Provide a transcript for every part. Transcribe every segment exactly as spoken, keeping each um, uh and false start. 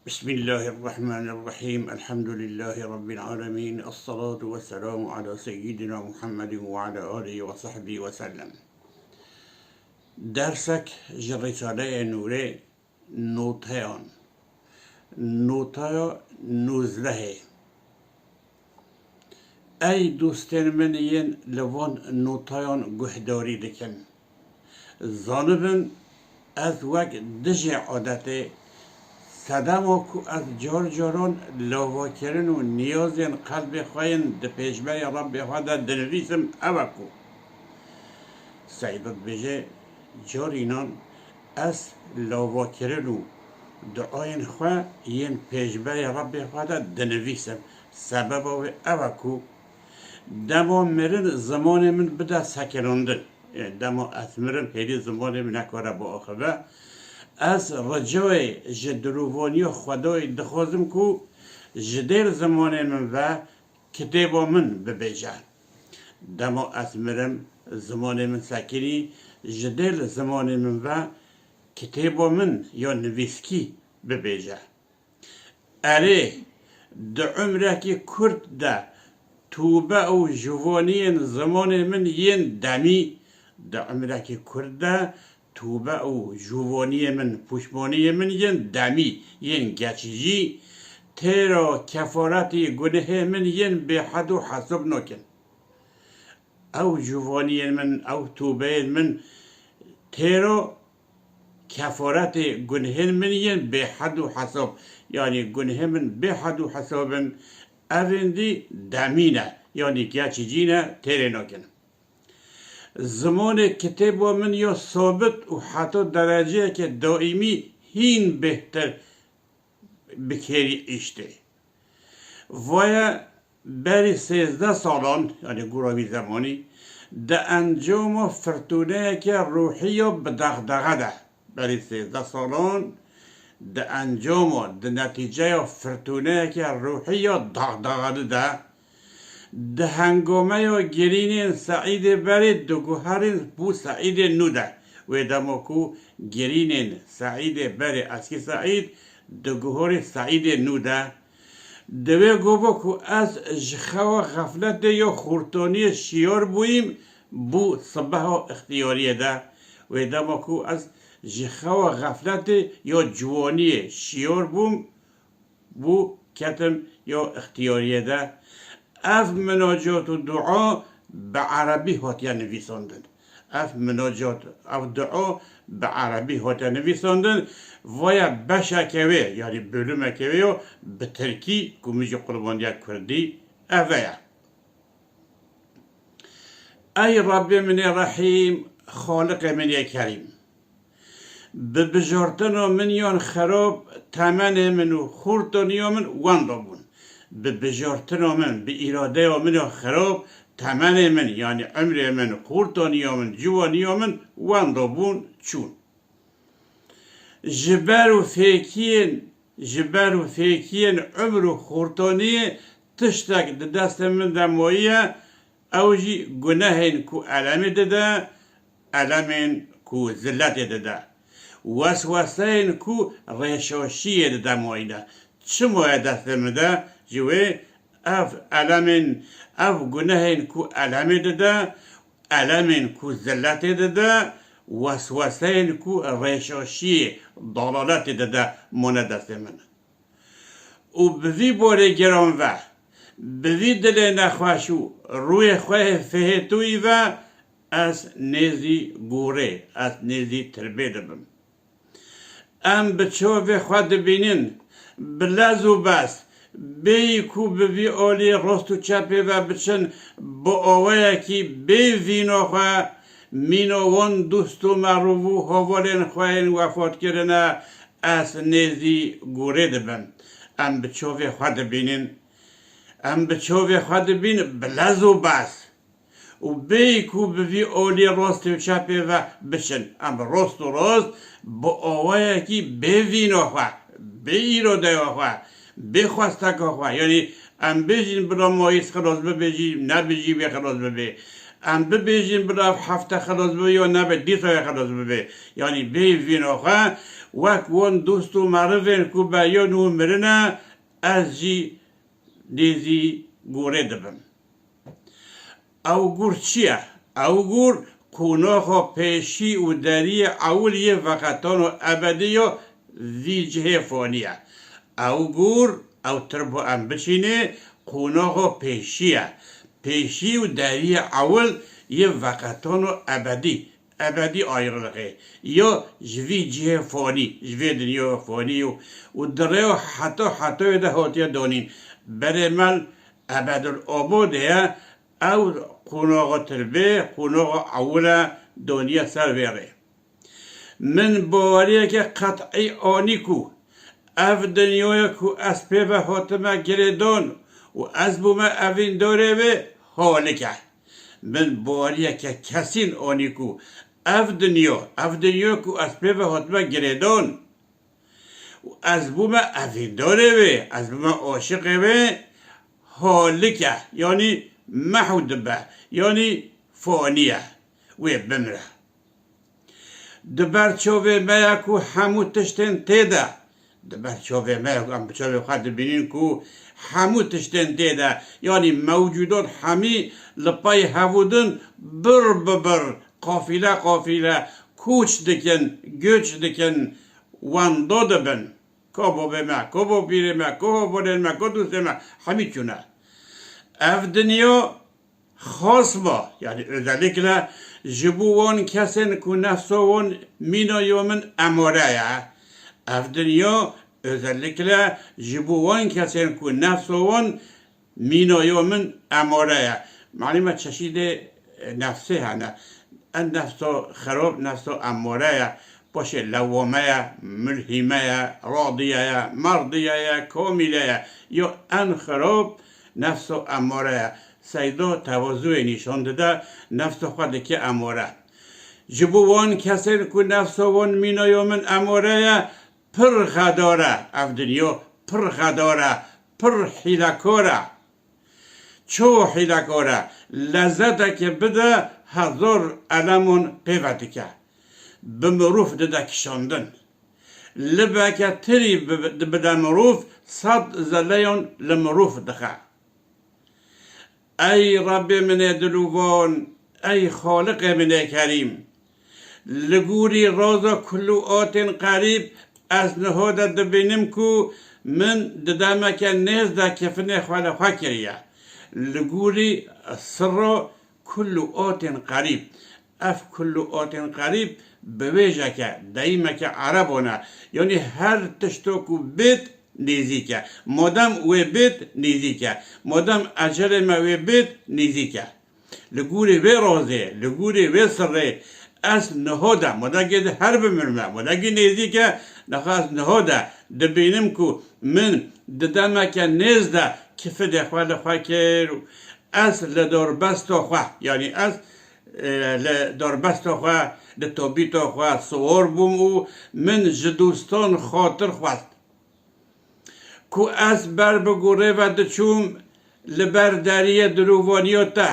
Bismillahirrahmanirrahim. Elhamdülillahi Rabbil alemin. Esselatu vesselamu ala seyyidina Muhammedin ve ala alihi ve sahbihi ve sellem. Dersek ji Risaleyê Nûrê, noteyan. Notaya nûzdehê. Ey dostên min yên li van notayan guhdarî dikin. Zanibin, ez wek dijê adetê, sedema ku ez car caran lavakirin û niyazên qelbê xwe yên di pêşberê Rebbê xwe de dinivîsim, ew e ku Seydî dibêje, carînan ez lavakirin û duayên xwe yên pêşberê Rebbê xwe de dinivîsim. Sebeba wê ew e ku dema mirin zimanê min bide sekinandin. Ê, dema ez mirim, hêdî zimanê min nekare biaxive. Ez ricayê ji dilovaniya Xwedayê dixwazim ku ji dêr zimanê min ve kitêba min bibêje. Dema ez mirim, zimanê min sekinî, ji dêr zimanê min ve kitêba min ya nivîskî bibêje. Erê, di umrekî kurt de tûbe û juvaniyên zimanê min yên demî, di umrekî kurt de tûbe û juvaniyê min, pûşmaniyê min yên demî, yên geçicî, têra kefaretî gunehê min yên bêhed û hesab nakin. Ew juvaniyên min, ew tûbeyên min têro kefaretê gunhên min yên bêhed û hesab, yanî gunhê min bêhed û hesab in, evên dî demî ne, yanî geçicî ne, têrê nakin. Zimanê kitêba min ya sabit û heta dereceyeke daîmî hîn bêhtir bi kêrî îştê. Vaye berî sêzdeh salan, yanî gora vî zemanî, di encama firtûneyeke ruhî ya bi dexdexe de, berî sêzdeh salan, di encama, di netîceya firtûneyeke ruhî ya dexdexeli de, di hengameya girînên Seîdê berê diguherîn bo Seîdê nû de. Wê dema ku girînên Seîdê berê, eskî Seîd, diguherî Seîdê nû de, di wê gava ku ez ji xewa xefletê ya xurtaniyê şiyar bûyîm, bo sibeha ixtiyariyê de. Wê dema ku ez ji xewa xefletê ya ciwaniyê şiyar bûm, bo ketim ya ixtiyariyê de. Ev minacat û dua bi erebî hatiye nivîsandin. Ev minacat, ev dua bi erebî hatiye nivîsandin. Vaye beşeke wê, yanî bölümeke wê ya bi tirkî, ku min jî qurbandiye kurdî, ev e. Ey Rabbê min ê Rehîm, Xaliqê min ê Kerîm, bi bijartina min yan xirab temenê min û xurtaniya min wenda bûn. Bi bijartina min, bi îradeya min ya xirab temenê min, yanî emrê min, xurtaniya min, ciwaniya min wenda bûn, çûn. Ji ber û fêkiyên, ji ber û fêkiyên umr û xurtaniyê tiştek di destê min de mayiye, ew jî gunehên ku elemê dide, elemên ku ziletê dide, wesweseyên ku rêşaşiyê dide mayîne. Çi maye destê min de? Ji wê ev elemên, ev gunehên ku elemê dide, elemên ku ziletê dide, wesweseyên ku rêşaşiyê, dalaletê dide, mane destê min. Û bi vî borê giran ve, bi vî dilê nexweş û rûyê xwe yê fihêtûyî ve ez nêzî gorê, ez nêzî tirbê dibim. Em bi çavê xwe dibînin, bi lez û bez, bêyî ku bi vî alî rast û çepê ve biçin, bi awayekî bê vîna xwe, mîna wan dost û merûv û hevalên xwe yên wefat kirine, ez nêzî gorê dibim. Em bi çavê xwe dibînin, em bi çavê xwe dibîn, bi lez û bez. Û bêyî ku bi vî alî rastê û çepê ve biçin. Em rast û rast bi awayekî bê vîna xwe, bê îradeya xwe, bê xwesteka xwe, yanî em bêjin bila mayîs xilas bibe jî, nebe jî wê xilas bibe. Em bibêjin bila ev hefte xilas bibe ya nebe dîsa wê xilas bibe. Yanî bê vîna xwe Wek wan dost û merivên ku beriyan û mirine, ez jî nêzî gorê dibim. Ew gor çi ye? Ew gor qonaxa pêşî û deriyê ewil yê veqetano ebedî ya vî cihê fanî ye. Ew gor, ew tirbo em biçînê, qonaxa pêşî ye. Pêşî û deriyê ewil yê veqetano ebedî. Ebedî ayrılığı ya ji vî cihê fanî, ji vê dinyaya fanî û, û di rêya heta hetoyê de hatiye danîn. Berê me ebedil abadê ye, ew qonaxa tirbê, qonaxa ewil e, daniye ser vê rê. Min baweriyeke qet'î anî ku ev dinyaya ku ez pê ve hatime girêdan û ez bûme evîndarê wê, halik e. Min baweriyeke kesîn anî ku ev dinya, ev dinya ku ez pê ve hatime girêdan û ez bûme evîndarê wê, ez bûme aşiqê wê, halik e, yanî mehw dibe, yanî fanî ye, wê bimire. Di ber çavê me ye ku hemû tiştên tê de, di ber çavê me ye ku em bi çavê xwe dibînin ku hemû tiştên tê de, yanî mewcudat hemî li pey hevû din bir bi bir, qafîle qafîle koç dikin, göç dikin, wenda dibin. Ka bavê me, ka bavpîrê me, ka hevalên me, ka dostê me, hemî çûne. Ev dinya xas ma, yani özellikle ji bo wan kesên ku nefsa wan mîna ya min emare ye. Ev dinya özellikle ji bo wan kesên ku nefsa wan mîna ya min emare ye. Malûm e çeşîdê, e, nefsê hene. En nefsa xerab, nefsa emare ye. Paşê lewame ye, mulhîme ye, radiye ye, merdiye ye, kamîle ye. Ya en xerab nefsa emare ye. Seyda tevazuyê nîşan dide, nefsa xwe dike emare. Ji bo wan kesên ku nefsa wan mîna ya min emare ye, pir xedar e ev dinya, pir xedar e, pir hîlekar e. Çawa hîlekar e? Lezzeteke bide hezar eleman pê ve dike. Bi mirov dide kişandin. Libeke tirî bi-, bide mirov, sed zeleyan li mirov dixe. Ey Rebbê min ê dilovan, ey Xaliqê min ê kerîm! Li gorî raza kulûatên qerîb ez niha de dibînim ku min di demeke nêz de kifinê xwe li xwe kiriye. Li gorî sirra kulûatên qerîb. Ev kulûatên qerîb biwêjeke, deyîmeke erebon e. Yanî her tişto ku bêt nêzîk e. Madem wê bêt nêzîk e. Madem ecelê me wê bêt nêzîk e. Li gorî vê razê, li gorî vê sirrê ez niha de, madegê di her bimirme, madegî nêzîk e, niha ez niha de dibînim ku min di demeke nêz de kifidê xwe li xwe kir û ez li dorbesta xwe, yanî ez, e, li dorbesta xwe, li tobîta xwe siwar bûm û min ji dostan xatir xwest. Ku ez ber bi gorê ve diçûm li ber deriyê dilovaniya te,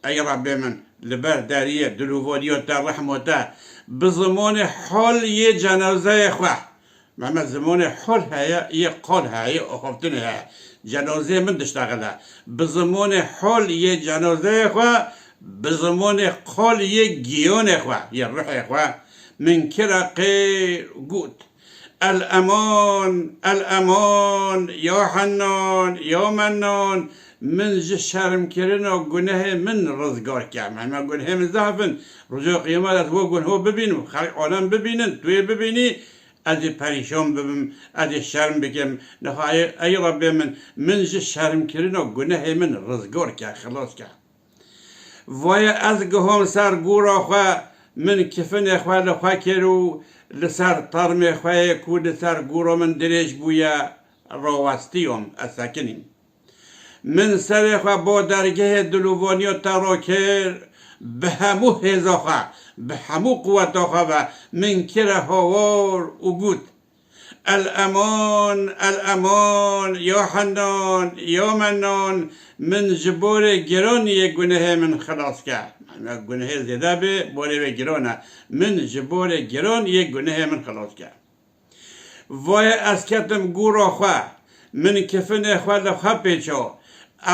ey Rebbê min, li ber deriyê dilovaniya te, rehma te, bi zimanê hal yê cenazeyê xwe. Mehmet, zimanê hal heye, yê qal heye, yê axaftinê heye. Cenazeyê min diştexile. Bi zimanê hal yê cenazeyê xwe, bi zimanê qal yê giyanê xwe, yê ruhê xwe, min kire qêr got. El Eman, El Eman, ya Hennan, ya Mennan, min ji şermkirina gunehê min rizgar ke. Mehma gunehê min zehf in. Roja qiyamet ez we guneho bibînim, xelk alem bibînin, tu yê bibînî, ez ê perîşan bibim, ez ê şerm bikim. Niha ey, ey Rebbê min, min ji şermkirina gunehê min rizgar ke, xilas ke. Vaye ez gihom ser gora xwe, min kifinê xwe li xwe kir û li ser termê xwe yê ku li ser gora min dirêj bûye, rawestiyom, ez sekinîm. Min serê xwe bo dergehê dilovaniya te rakir, bi hemû hêza xwe, bi hemû quweta xwe ve min kire hawar û got, El Eman, El Eman, ya Hennan, ya Mennan, min ji borê giran yê gunehê min xilas ke. Mehna gunehê zêde bê, borê wê giran e. Min ji borê giran yê gunehê min xilas ke. Vaye ez ketim gûra xwe, min kifinê xwe li xwe pêça.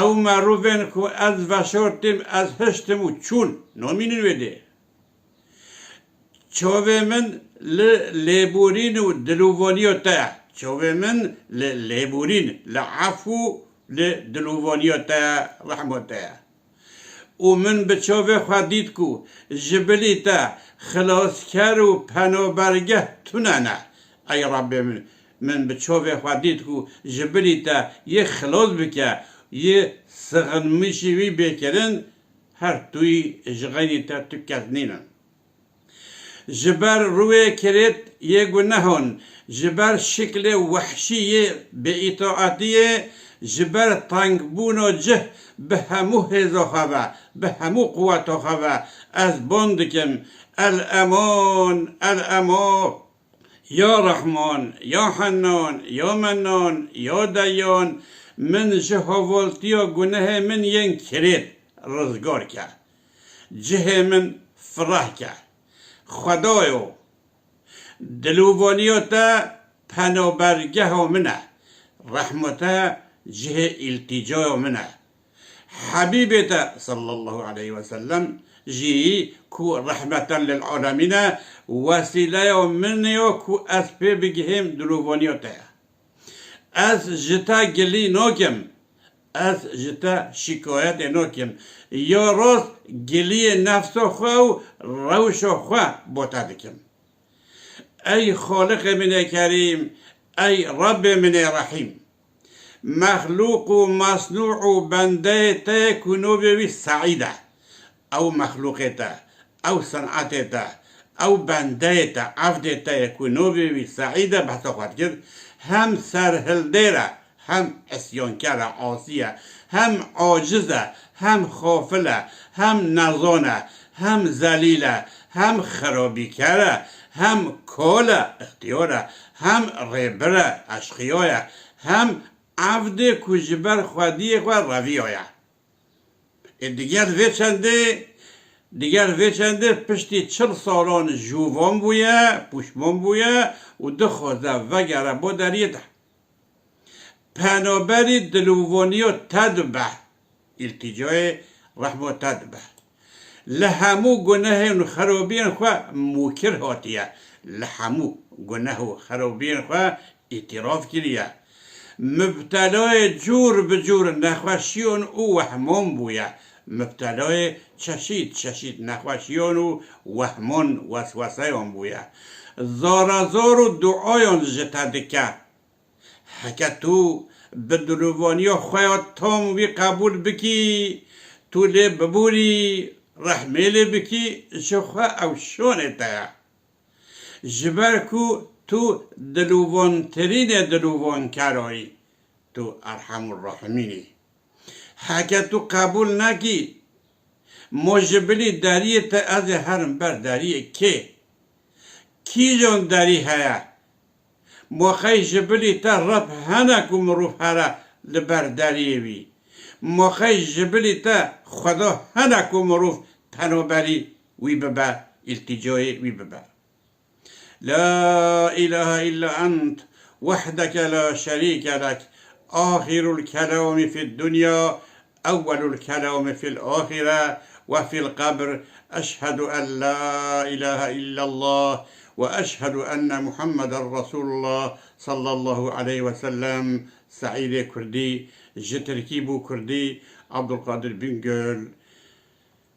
Ew merûvên ku ez veşartîm, ez hiştim û çûn, namînin wê dê. Çavê min li lêborîn û dilûvaniya te ye. Çavê min li lêborîn, li efû, li dilûvaniya te ye, rehma te ye. Û min bi çavê xwe dît ku ji bilî te xilasker û penabergeh tune ne. Ey Rabbê min, min bi çavê xwe dît ku ji bilî te yê xilas bike, yê sixinmişî wî bê kirin, her tuyî ji xeynî te tu kes nînin. Ji ber rûyê kirêt yê gunehan, ji ber şiklê wehşî yê bêîtaetiyê, ji ber tengbûna cih bi hemû hêza xwe ve, bi hemû quweta xwe ve ez ban dikim, El Eman, El Eman. Ya Rehman, ya Hennan, ya Mennan, ya Deyyan, min ji havaltiya gunehê min yên kirêt rizgar ke. Cihê min fireh ke. Xwedayo, dilûvaniya te penabergeha min e. Rehma te cihê îltîcaya min e. Hebîbê te sallallahu aleyhi ve sellem jî ku rehmeten lil alemîn e, wesîleya min e ku ez pê bigihêm dilûvaniya te ye. Ez ji te gilî nakim, ez ji te şikayetê nakim. Ya rast giliyê nefsa xwe û rewşa xwe bo te dikim. Ey Xaliqê min ê Kerîm, ey Rebbê min ê Rehîm. Mexlûq û mesnû û bendeyê te ye ku navê wî Seîd e. Ew mexlûqê te, ew senetê te, ew bendeyê te, evdê te ye ku navê wî Seîd e, behsa xwe dikir, hem serhildêr e, hem isyankar e, asî ye, hem aciz e, hem xafil e, hem nezan e, hem zelîl e, hem xirabîker e, hem kal e, ixtiyar e, hem rêbir e, eşqiya ye, hem evdê ku ji ber xwediyê xwe reviyaye. Ê diger vê çendê, diger vê çendê piştî çil salan jovan bûye, pûşman bûye û dixwaze vegere bo deriyê de. Penaberî dilûvaniya te dibe, îltîcayê rehma te dibe. Li hemû gunehên û xerabiyên xwe mûkir hatiye. Li hemû guneh û xerabiyên xwe îtiraf kiriye. Mubtelayê cûr bi cûr nexweşiyan û wehman bûye. Mubtelayê çeşît çeşît nexweşiyan û wehman, wesweseyan bûye. Zarazar û duayan ji te dike. Heke tu bi dilûvaniya xwe ya tam wî qebûl bikî, tu lê bibûrî, rehmê lê bikî, ji xwe ew şonê te ye. Ji ber ku tu dilûvantirînê dilûvankeran î, tu Erhemur Rahimîn î. Heke tu qebûl nekî, mo ji bilî deriyê te ez ê herim ber deriyê kê? Kîjan derî heye? Mo qey ji bilî te Reb hene ku mirov here li ber deriyê wî? Mo qey ji bilî te Xweda hene ku mirov penaberî wî bibe, îltîcayê wî bibe? لا إله إلا أنت وحدك لا شريك لك آخر الكلام في الدنيا أول الكلام في الآخرة وفي القبر. أشهد أن لا إله إلا الله وأشهد أن محمدا رسول الله صلى الله عليه وسلم. Seîdê Kurdî, ji Tirkî bû Kurdî, Abdulkadir Bingöl.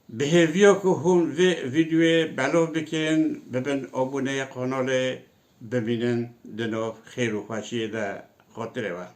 Bi hêviya ku hûn vê vîdyoyê belav bikin, bibin aboneyê kanalê, bimînin di nav xêr û xweşiyê de. Xatirê we.